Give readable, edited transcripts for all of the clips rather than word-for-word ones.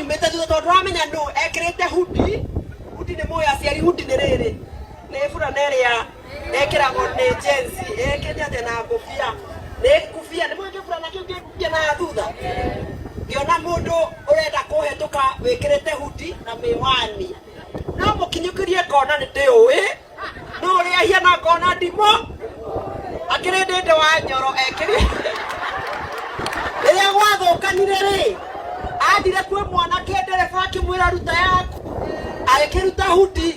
Nyumĩte thutha tondũ ndũramenya nũ ekĩrĩte hoodie. Hoodie nĩ mũĩ aciari, hoodie nĩ rĩrĩ nĩ burana ĩrĩa ĩkĩragwo nĩ Gen Z. Ĩkĩrĩte atĩa na ngũbia, nĩ ngũbia, nĩ mũĩ kĩburana kĩu kĩ ngũbia na thutha. Ngĩona mũndũ ũrenda kũhetũka wĩkĩrĩte hoodie na mĩwani, no mũkinyũkĩrie ngona nĩ ndĩũĩ no ũrĩa ahiana, ngona ndimo akĩrĩ ndĩndĩ wa nyoro ekĩrĩ. Rĩrĩa gwathũkanire rĩ, athire kwĩ mwanake ndereba, akĩmwĩra, "Ruta yaku." Agĩkĩruta hoodie,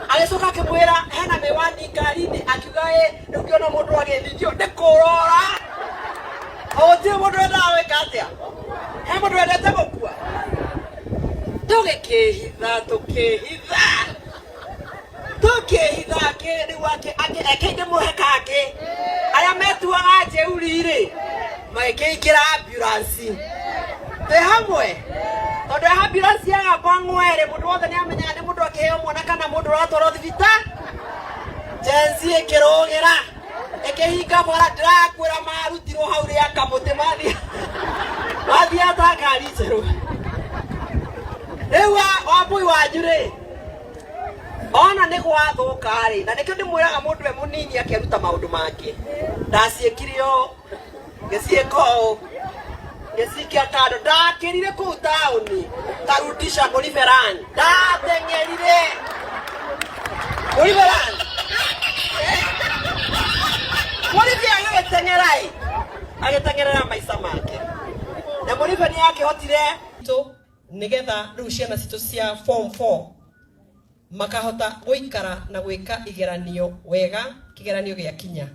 agĩcoka akĩmwĩra hena mĩwani ngari-inĩ, akiuga ĩ. Rĩu ngĩona mũndũ agĩthithio nĩ kũrora, o gũtirĩ mũndũ wendaga gwĩka atĩa, he mũndũ wendete gũkua. Tũgĩkĩhitha, tũkĩhitha, tũkĩhitha angĩ. Rĩu angĩ angĩ eke ndĩmũhe kangĩ, arĩa metuaga njeuri rĩ, magĩkĩingĩra ambulance twĩ hamwe, tondũ ambulance yagamba ng'were, mũndũ wothe nĩ amenyaga nĩ mũndũ akĩheo mwana kana mũndũ ũratwarwo thibitarĩ. Gen Z ĩkĩrũgĩra, ĩkĩhinga bara. Ndĩrakwĩra, marutirwo hau rĩa kamũtĩ, mathiĩ mathiĩ ta ngari njerũ. Rĩu wambui wanyu rĩ, ona nĩ gwathũka rĩ, na nĩkĩo ndĩmwĩraga mũndũ e mũnini akeruta maũndũ mangĩ. Ndaciĩkire ũũ, ngĩciĩka ũũ, ngĩcikia kando, ndakĩrire kũu taũni karudisha mũriberan, ndateng'erire mũriberan, mũribe agĩgĩteng'era ĩ, agĩteng'erera maica make, na mũribe nĩ akĩhotire tu nigetha riu ciana citũ cia form 4 makahota gũikara na gwĩka igeranio wega kĩgeranio gĩakinya.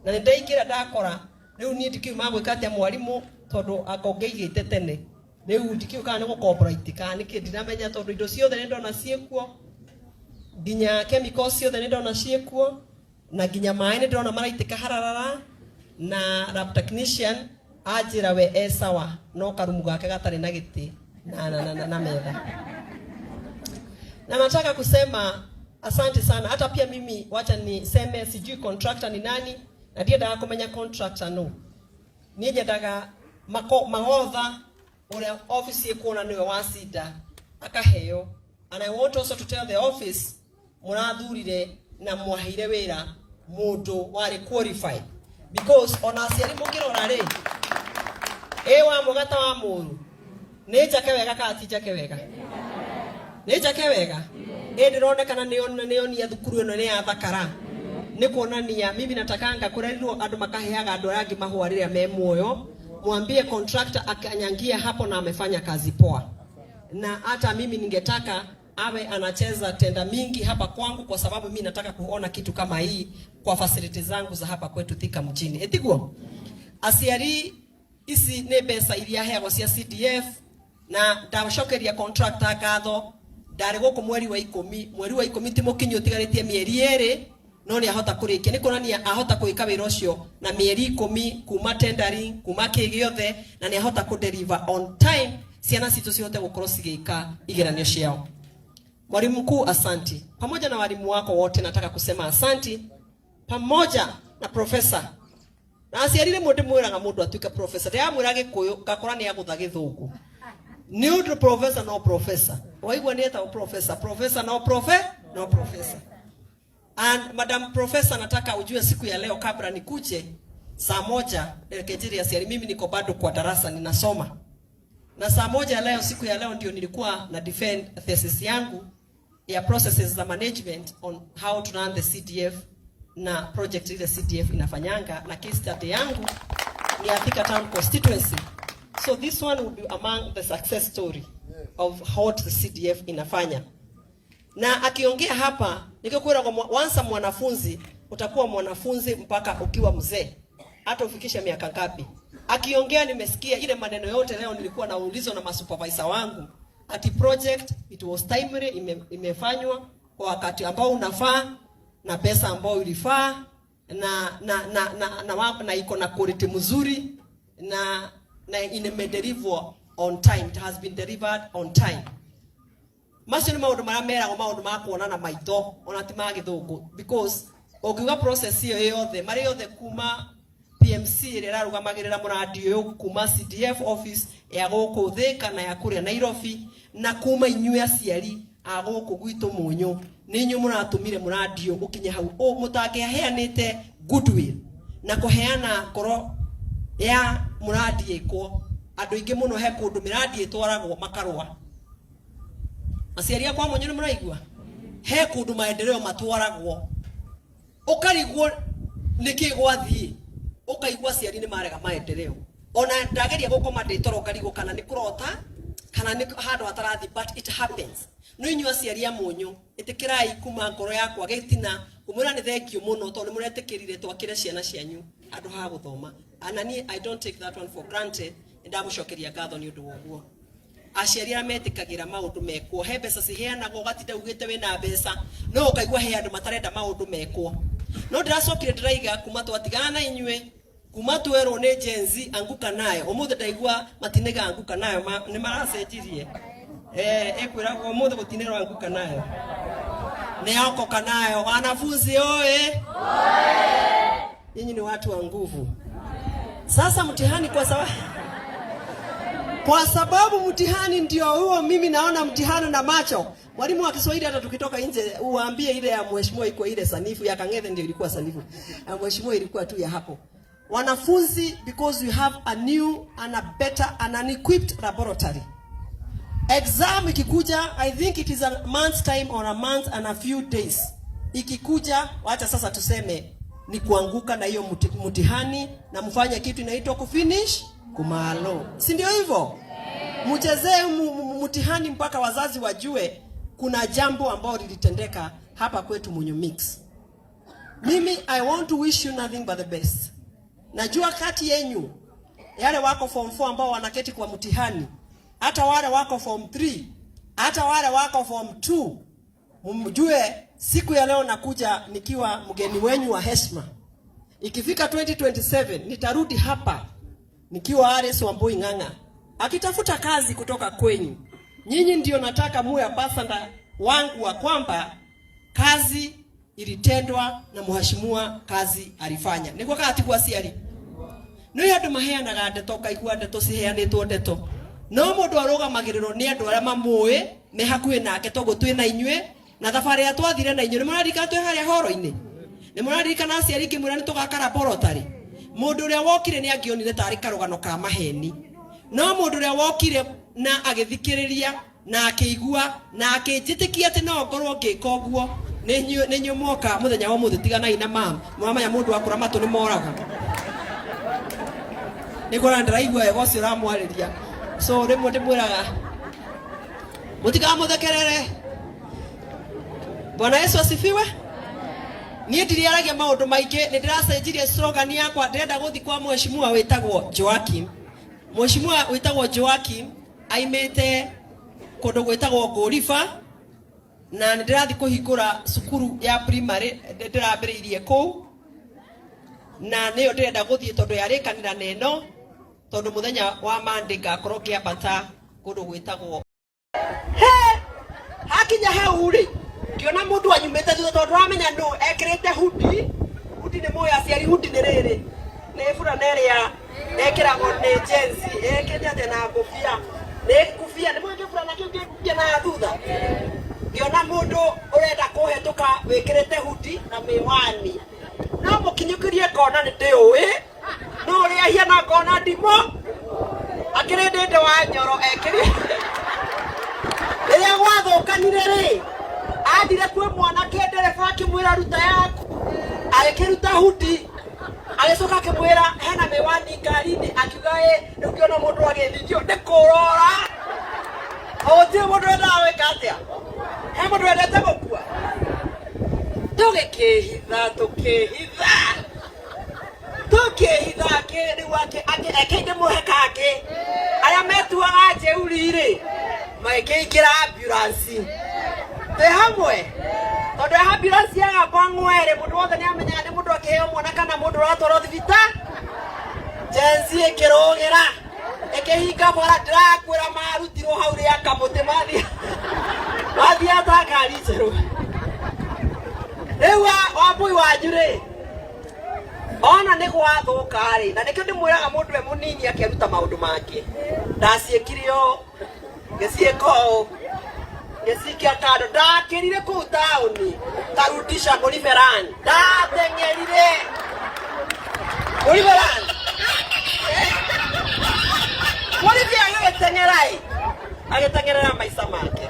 Na nĩ ndaingĩra, ndakora rĩu niĩ ndikiuma gwĩka atĩa mwarimũ, tondũ anga ũngĩaigĩte tene. Rĩu ndikiũ kana nĩ gũkombora itĩ kana nĩkĩ, ndinamenya, tondũ indo ciothe nĩ ndona ciĩkuo, nginya chemicals ciothe nĩ ndona ciĩkuo, na nginya maĩ nĩ ndĩrona maraitĩka hararara. Na lab technician anjĩra we e sawa, no karumu gake gatarĩ na gĩtĩ na metha. Na nataka kusema asante sana. Hata pia mimi wacha niseme, sijui contractor ni nani, na ndiendaga kũmenya contractor no. Niĩ nyendaga magotha ũrĩa office ĩkuona nĩwe wacinda akaheo. And I want also to tell the office, mũrathurire na mwaheire wĩra mũndũ warĩ qualified, because ona aciari mũngĩrora rĩ, ĩ wa mũgata wa mũru, nĩ njake wega kana ti njake wega? Nĩ njake wega. Ĩ ndĩronekana nĩonia thukuru ĩno nĩ yathakara, nĩ kuonania mimi natakanga kũrerirwo andũ makaheaga andũ arĩa angĩ mahũa rĩrĩa me muoyo. Mwambie contractor akanyangia hapo na amefanya kazi poa, na hata mimi ningetaka awe anacheza tenda mingi hapa kwangu, kwa sababu mi nataka kuona kitu kama hii kwa facility zangu za hapa kwetu Thika mjini. Etiguo aciari, ici nĩ mbeca iria heagwo cia CDF, na ndacokeria contractor ngatho. Ndarĩ gũkũ mweri wa 10, mweri wa 10 ti mũkinyu, ũtigarĩtie mĩeri 2, no nĩ ahota kũrĩkia. Nĩ kuonania ahota gwĩka wĩra ũcio na mĩeri 10 kuma tendering, kuma kĩ gĩothe, na nĩ ahota kũ deliver on time, ciana citũ cihote gũkorwo cigĩka igeranio ciao. Mwalimu mkuu, asanti, pamoja na walimu wako wote. Nataka kusema asanti pamoja na profesa. Na aciari, rĩmwe ndĩmwĩraga mũndũ atuĩke profesa, ndĩramwĩra Gĩkũyũ, ngakora nĩ agũtha Gĩthũngũ, nĩ ũndũ profesa no profesa, waigua nĩ etagwo profesa, profesa no no profesa. And Madam Professor, nataka ujue siku ya leo, kabla nikuje saa 1, reke njĩre aciari, mimi niko bado kwa darasa ninasoma, na saa 1 leo, siku ya leo, ndio nilikuwa na defend thesis yangu ya processes za management on how to run the CDF na project ile CDF inafanyanga, na case study yangu ni ya Thika Town constituency. So this one will be among the success story of what the CDF inafanya. Na akiongea hapa, nikikwira once mwanafunzi, utakuwa mwanafunzi mpaka ukiwa mzee, hata ufikishe miaka ngapi. Akiongea nimesikia ile maneno yote leo nilikuwa naulizwa na masupervisor wangu, ati project it was timely, imefanywa kwa wakati ambao unafaa na pesa ambayo ilifaa na iko na quality mzuri na imedeliver on time. It has been delivered on time. Macio nĩ maũndũ marĩa meragwo maũndũ ma kuonana maitho, ona ti ma Gĩthũngũ, because ũngiuga process ĩyo yothe, marĩ yothe kuma PMC ĩrĩa ĩrarũgamagĩrĩra mũrandi ũyũ kuma CDF office ya gũkũ Thĩka na ya kũrĩa Nairobi, na kuma inyuĩ aciari a gũkũ gwitũ Mũnyũ, nĩ inyuĩ mũratũmire mũrandi ũyũ ũkinye hau. Mũtangĩaheanĩte goodwill na kũheana ngoro ya mũrandi ĩkwo, andũ aingĩ mũno he kũndũ mĩrandi ĩtwaragwo makarũa. Aciari akwa Mũnyũ nĩ mũraigua? He kũndũ maendeleo matwaragwo ukarigwo niki gwathie, ukaigua aciari ni marega maendeleo. Ona ndageria gukoma ndi toro ngarigwo kana ni kurota kana ni handu hatarathi, but it happens. No inyuĩ aciari a Mũnyũ, ĩtĩkĩrai kuma ngoro yakwa gĩtina kumwĩra nĩ thengiũ mũno, tondũ nĩ mũretĩkĩrire twakĩre ciana cianyu handũ ha gũthoma. Ana niĩ I don't take that one for granted. Nĩ ndamũcokeria ngatho nĩ ũndũ wa ũguo. Aciari arĩa metĩkagĩra maũndũ mekwo, he mbeca ciheanagwo ũgatinda ugĩte wĩna mbeca, no ũkaigua he andũ matarenda maũndũ mekwo. No ndĩracokire ndĩraiga kuma twatigana na inyuĩ, kuma twerwo nĩ Gen Z anguka nayo, ũmũthĩ ndaigua matinega anguka nayo, nĩ maracenjirie. Ĩkwĩragwo ũmũthĩ gũtinerwo anguka nayo, nĩ okoka nayo. Wanafunzi oe, nyinyi ni watu wa nguvu. Sasa mtihani kwa sababu mtihani ndio huo, mimi naona mtihani na macho. Mwalimu wa Kiswahili hata tukitoka nje uwaambie ile ya mheshimiwa iko ile sanifu ya Kang'ethe ndio ilikuwa sanifu. Ya mheshimiwa ilikuwa tu ya hapo. Wanafunzi, because we have a new and a better and an equipped laboratory. Exam ikikuja, I think it is a month's time or a month and a few days. Ikikuja, wacha sasa tuseme ni kuanguka na hiyo mtihani na mfanye kitu inaitwa kufinish kumalo. Si ndio hivyo? Mchezee mtihani mpaka wazazi wajue kuna jambo ambalo lilitendeka hapa kwetu Munyu Mix. Mimi I want to wish you nothing but the best. Najua kati yenyu yale wako form 4 ambao wanaketi kwa mtihani, hata wale wako form 3, hata wale wako form 2, mjue siku ya leo nakuja nikiwa mgeni wenyu wa heshima. Ikifika 2027 nitarudi hapa nikiwa Alice Wambui Ng'ang'a akitafuta kazi kutoka kwenyu. Nyinyi ndio nataka muwe ambassador wangu wa kwamba kazi ilitendwa na mheshimiwa kazi alifanya. Niguo kana tiguo aciari? Nĩ andũ maheanaga ndeto, ũkaigua ndeto ciheanĩtwo ndeto, no mũndũ arũgamagĩrĩrwo nĩ andũ arĩa mamũĩ me hakuhĩ nake. Toguo twĩ na inyuĩ na thabarĩ ĩrĩa twathire na inyuĩ, nĩ mũraririkana twĩ harĩa horo-inĩ? Nĩ mũraririkana aciari ngĩmwĩra nĩ tũgaka laboratory? Mũndũ ũrĩa wokire nĩ angĩonire tarĩ karũgano ka maheni, no mũndũ ũrĩa wokire na agĩthikĩrĩria na akĩigua na akĩnjĩtĩkia atĩ no ngorwo ngĩka ũguo, nĩ inyuĩ mwoka mũthenya wa ũmũthĩ. Tiganai na mam, mwamanya mũndũ akũra matũ nĩ moraga. Nĩ kuona ndĩraigua wega ũcio ũramwarĩria, so rĩmwe ndĩmwĩraga mũtikamũthekerere. Bwana Yesu asifiwe. Niĩ ndiriaragia maũndũ maingĩ, nĩ ndĩracenjirie slogan yakwa. Ndĩrenda gũthiĩ kwa mheshimiwa wĩtagwo Joakim. Mheshimiwa wĩtagwo Joakim aimĩte kũndũ gwĩtagwo Ngũriba, na nĩ ndĩrathiĩ kũhingũra cukuru ya primary ndĩrambĩrĩirie kũu, na nĩyo ndĩrenda gũthiĩ tondũ yarĩkanĩra na ĩno, tondũ mũthenya wa Monday ngakorwo ngĩambata kũndũ gwĩtagwo he. Hakinya hau rĩ, ngĩona mũndũ anyumĩte thutha, tondũ ndũramenya nũ ekĩrĩte hoodie. Hoodie nĩ mũĩ aciari, hoodie nĩ rĩrĩ, nĩ burana ĩrĩa ĩkĩragwo nĩ Gen Z. Ekĩrĩte atĩa na ngũbia, nĩ ngũbia, nĩ mũĩ kĩburana kĩu kĩ na thutha. Ngĩona mũndũ ũrenda kũhetũka wĩkĩrĩte hoodie na mĩwani, no mũkinyũkĩrie ngona nĩ ndĩũĩ, no ũrĩa ahiana ngona ndimo akĩrĩ ndĩndĩ wa Nyoro ekĩrĩ. Rĩrĩa gwathũkanire rĩ, athire kwĩ mwanake ndereba, akĩmwĩra ruta yaku, agĩkĩruta hoodie, agĩcoka akĩmwĩra hena mĩwani ngari-inĩ, akiuga ĩ. Rĩu ngĩona mũndũ agĩthithio nĩ kũrora, gũtirĩ mũndũ wendaga gwĩka atĩa, he mũndũ wendete gũkua. Tũgĩkĩhitha, tũkĩhitha, tũkĩhitha angĩ. Rĩu angĩ angĩ eke ndĩmũhe kangĩ, arĩa metuaga njeuri rĩ, magĩkĩingĩra ambulance twĩ hamwe, tondũ ambulance yagamba ng'were, mũndũ wothe nĩ amenyaga nĩ mũndũ akĩheo mwana kana mũndũ ũratwarwo thibitarĩ. Gen Z ĩkĩrũgĩra ĩkĩhinga bara, ndĩrakwĩra marutirwo hau rĩa kamũtĩ, mathiĩ mathiĩ ta ngari njerũ. Rĩu Wambui wanyu rĩ, Ona nĩ gwathuka rĩ, na nĩkĩo ndĩmwĩraga mũndũ e mũnini akeruta maũndũ make. Ndaciĩkire ũũ, ngĩciĩka ũũ, ngĩcikia kando, ndakĩrire kũu taũni karudisha mũriberani, ndateng'erire mũriberani, mũribe agĩgĩteng'era ĩ, agĩteng'erera maica make,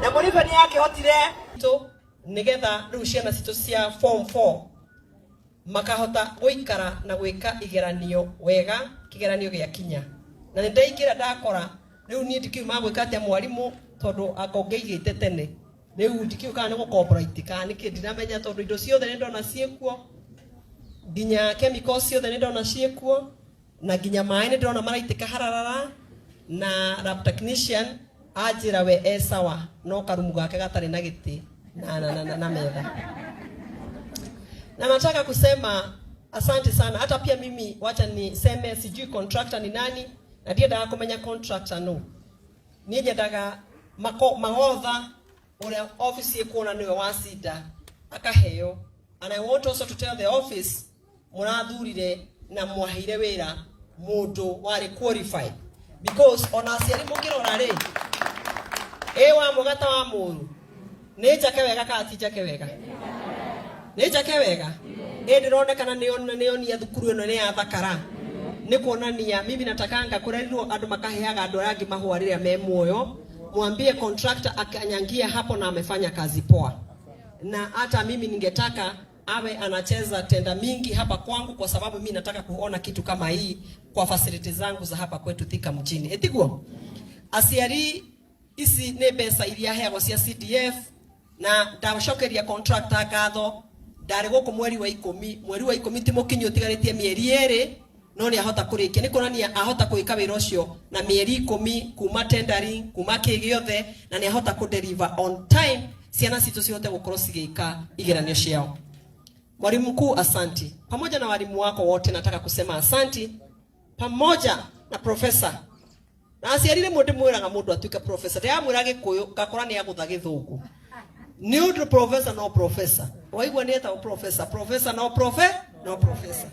na mũribe nĩ akĩhotire tu nigetha riu ciana citũ cia form 4 makahota guikara na gwika igeranio wega kigeranio gĩakinya. Na nĩ ndaingĩra ndakora rĩu niĩ ndikiu magwĩka atĩa mwarimu, tondu anga ũngĩigĩte tene rĩu ndikiu kana nĩ gũkombora itĩ kana nĩkĩ ndinamenya, tondu indo ciothe nĩ ndona ciĩkuo, nginya chemicals ciothe nĩ ndona ciĩkuo, na nginya maĩ nĩ ndĩrona maraitĩka hararara, na lab technician anjĩra we e sawa no karumu gake gatarĩ na gĩtĩ na metha. Na nataka kusema asante sana. Hata pia mimi wacha niseme sijui contractor ni nani, na ndiendaga kumenya contractor no niĩ nyendaga magotha ũrĩa office ĩkuona nĩwe wacinda akaheo. And I want also to tell the office mũrathurire na mwaheire wĩra mũndũ warĩ qualified, because ona aciari mũngĩrora rĩ, ĩ wa mũgata wa mũru nĩ njake wega kana ti njake wega? Nĩ njake wega, ĩ ndĩronekana nĩyonia thukuru ĩno nĩ yathakara. Nĩ kuonania mimi natakanga kũrerirwo andũ makaheaga andũ arĩa angĩ mahũa rĩrĩa me muoyo. Mwambie contractor akanyangia hapo na amefanya kazi poa, na hata mimi ningetaka awe anacheza tenda mingi hapa kwangu, kwa sababu mimi nataka kuona kitu kama hii kwa facility zangu za hapa kwetu Thika mjini. Etiguo aciari, ici nĩ mbeca iria heagwo cia CDF, na ndacokeria contractor ngatho. Ndarĩ gũkũ mweri wa 10, mweri wa 10 ti mũkinyu, ũtigarĩtie mĩeri 2, no nĩ ahota kũrĩkia. Nĩ kuonania ahota gwĩka wĩra ũcio na mĩeri 10 kuma tendering, kuma kĩ gĩothe, na nĩ ahota kũ deliver on time, ciana citũ cihote gũkorwo cigĩka igeranio ciao. Mwalimu mkuu, asanti, pamoja na walimu wako wote, nataka kusema asanti, pamoja na profesa na aciari. Rĩmwe ndĩmwĩraga mũndũ atuĩke profesa, ndĩramwĩra Gĩkũyũ ngakora nĩ agũtha Gĩthũngũ, nĩ ũndũ profesa no profesa, waigua nĩ etagwo profesa, profesa no no profesa.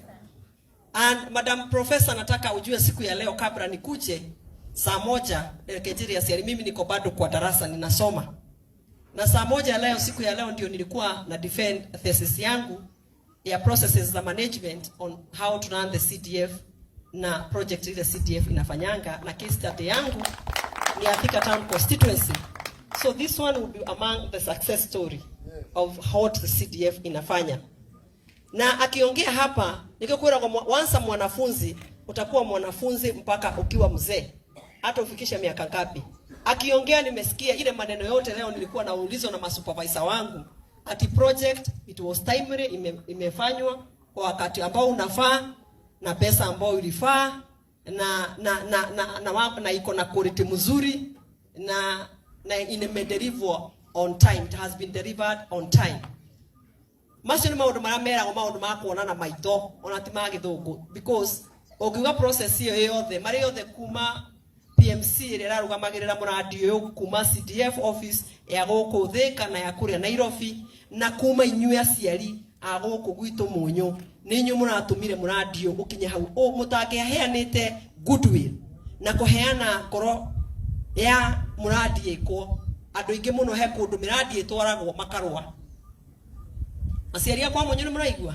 And Madam Professor, nataka ujue siku ya leo kabla nikuje saa 1, rekejeri aciari, mimi niko bado kwa darasa ninasoma, na saa 1 leo, siku ya leo ndio nilikuwa na defend thesis yangu ya processes za management on how to run the CDF na project ile CDF inafanyanga, na case study yangu ni ya Thika Town constituency. So this one will be among the success story of what the CDF inafanya. Na akiongea hapa nikikwira kwa once mwanafunzi utakuwa mwanafunzi mpaka ukiwa mzee, hata ufikishe miaka ngapi. Akiongea nimesikia ile maneno yote leo nilikuwa naulizwa na masupervisor wangu ati project it was timely, imefanywa kwa wakati ambao unafaa na pesa ambayo ilifaa na iko na quality mzuri na imedeliver on time, it has been delivered on time. Macio nĩ maũndũ marĩa meragwo maũndũ ma kuonana maitho ona ti ma Gĩthũngũ, because ũngiuga process ĩyo yothe marĩ yothe kuma PMC ĩrĩa ĩrarũgamagĩrĩra mũrandi ũyũ, kuma CDF office ya gũkũ Thika na ya kũrĩa Nairobi, na kuma inyuĩ aciari a gũkũ gwitũ Mũnyũ, nĩ inyuĩ mũratũmire mũrandi ũyũ ũkinye hau. Mũtangĩaheanĩte goodwill na kũheana ngoro ya mũrandi ĩkwo, andũ aingĩ mũno he kũndũ mĩrandi ĩtwaragwo makarũa. Aciari akwa Mũnyũ, nĩ mũraigua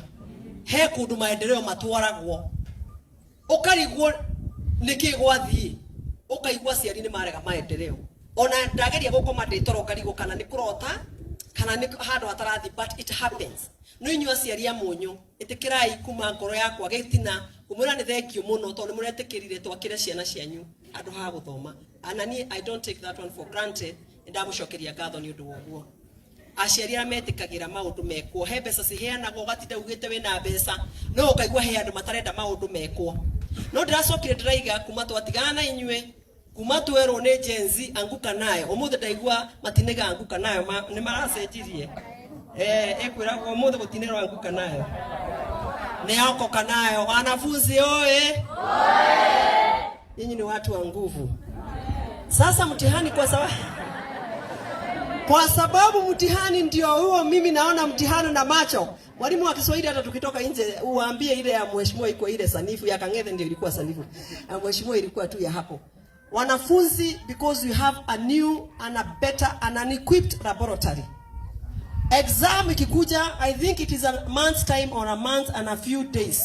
he kũndũ maendeleo matwaragwo ũkarigwo nĩkĩ gwathiĩ, ũkaigua aciari nĩ marega maendeleo. Ona ndageria gũkoma ndĩ toro ngarigwo kana nĩ kũrota kana nĩ handũ hatarathi, but it happens. No inyuĩ aciari a Mũnyũ, ĩtĩkĩrai kuma ngoro yakwa gĩtina kũmwĩra nĩ thank you mũno, tondũ nĩ mũretĩkĩrire twakĩre ciana cianyu handũ ha gũthoma. Ana niĩ I don't take that one for granted. Nĩ ndamũcokeria ngatho nĩ ũndũ wa ũguo. Aciari arĩa metĩkagĩra maũndũ mekwo, he mbeca ciheanagwo ũgatinda ugĩte wĩna mbeca no ũkaigua he andũ matarenda maũndũ mekwo. No ndĩracokire ndĩraiga kuma twatigana na inyuĩ, kuma twerwo nĩ Gen Z anguka nayo, ũmũthĩ ndaigua matinega anguka nayo, nĩ maracenjirie, ĩkwĩragwo ũmũthĩ gũtinerwo anguka nayo, nĩ okoka nayo. Wanafunzi oe! Nyinyi ni watu wa nguvu. Sasa mtihani kwa sababu Kwa sababu mtihani ndio huo, mimi naona mtihani na macho. Mwalimu wa Kiswahili hata tukitoka nje uwaambie ile ya mheshimiwa iko ile sanifu ya Kang'ethe ndio ilikuwa sanifu. Ya mheshimiwa ilikuwa tu ya hapo. Wanafunzi, because we have a new and a better and an equipped laboratory. Exam ikikuja, I think it is a month's time or a month and a few days.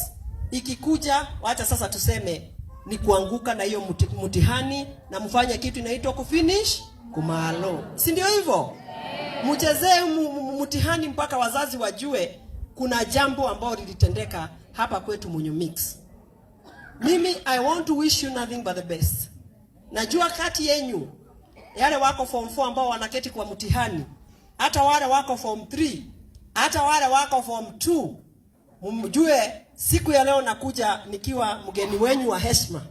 Ikikuja, wacha sasa tuseme ni kuanguka na hiyo mtihani na mfanye kitu inaitwa kufinish kumalo, si ndio hivyo? Mchezee mtihani mpaka wazazi wajue kuna jambo ambalo lilitendeka hapa kwetu Munyu Mix. Mimi I want to wish you nothing but the best. Najua kati yenyu yale wako form 4 ambao wanaketi kwa mtihani, hata wale wako form 3, hata wale wako form 2, mjue siku ya leo nakuja nikiwa mgeni wenyu wa heshima.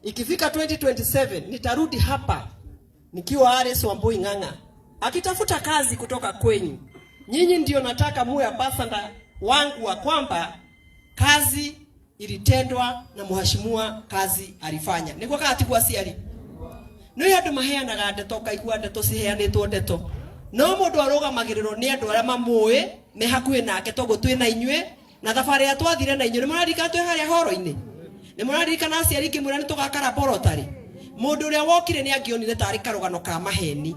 Ikifika 2027 nitarudi hapa nikiwa Alice Wambui Ng'ang'a akitafuta kazi kutoka kwenyu. Nyinyi ndio nataka muwe ambassador wangu wa kwamba kazi ilitendwa na mheshimiwa kazi alifanya. Niguo kana tiguo aciari? Nĩ andũ maheanaga ndeto ũkaigua ndeto ciheanĩtwo ndeto, no mũndũ arũgamagĩrĩrwo nĩ andũ arĩa mamũĩ me hakuhĩ nake. Toguo twĩ na inyuĩ na thabarĩ ĩrĩa twathire na inyuĩ, nĩ mũraririkana twĩ harĩa horo-inĩ? Nĩ mũraririkana aciari ngĩmwĩra nĩ tũgaka laboratory? Mũndũ ũrĩa wokire nĩ angĩonire tarĩ karũgano ka maheni,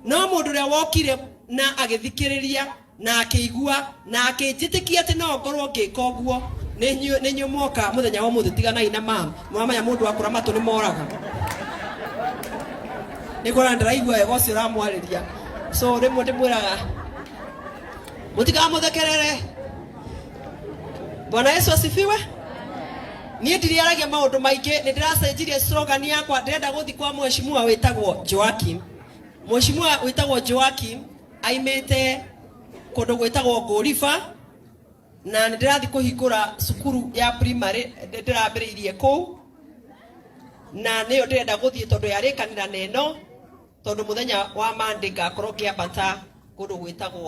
no mũndũ ũrĩa wokire na agĩthikĩrĩria na akĩigua na akĩnjĩtĩkia atĩ no ngorwo ngĩka ũguo nĩ inyuĩ mwoka mũthenya wa ũmũthĩ. Tiganai na mam, mwamanya mũndũ akũra matũ nĩ moraga. Nĩ kuona ndĩraigua wega ũcio ũramwarĩria, so rĩmwe ndĩmwĩraga mũtikamũthekerere. Bwana Yesu asifiwe. Niĩ ndiriaragia maũndũ maingĩ, nĩ ndĩracenjirie slogan yakwa. Ndĩrenda gũthiĩ kwa mheshimiwa wĩtagwo Joakim. Mheshimiwa wĩtagwo Joakim aimĩte kũndũ gwĩtagwo Ngũriba, na nĩ ndĩrathiĩ kũhingũra cukuru ya primary ndĩrambĩrĩirie kũu, na nĩyo ndĩrenda gũthiĩ tondũ yarĩkanĩra na ĩno, tondũ mũthenya wa Monday ngakorwo ngĩambata kũndũ gwĩtagwo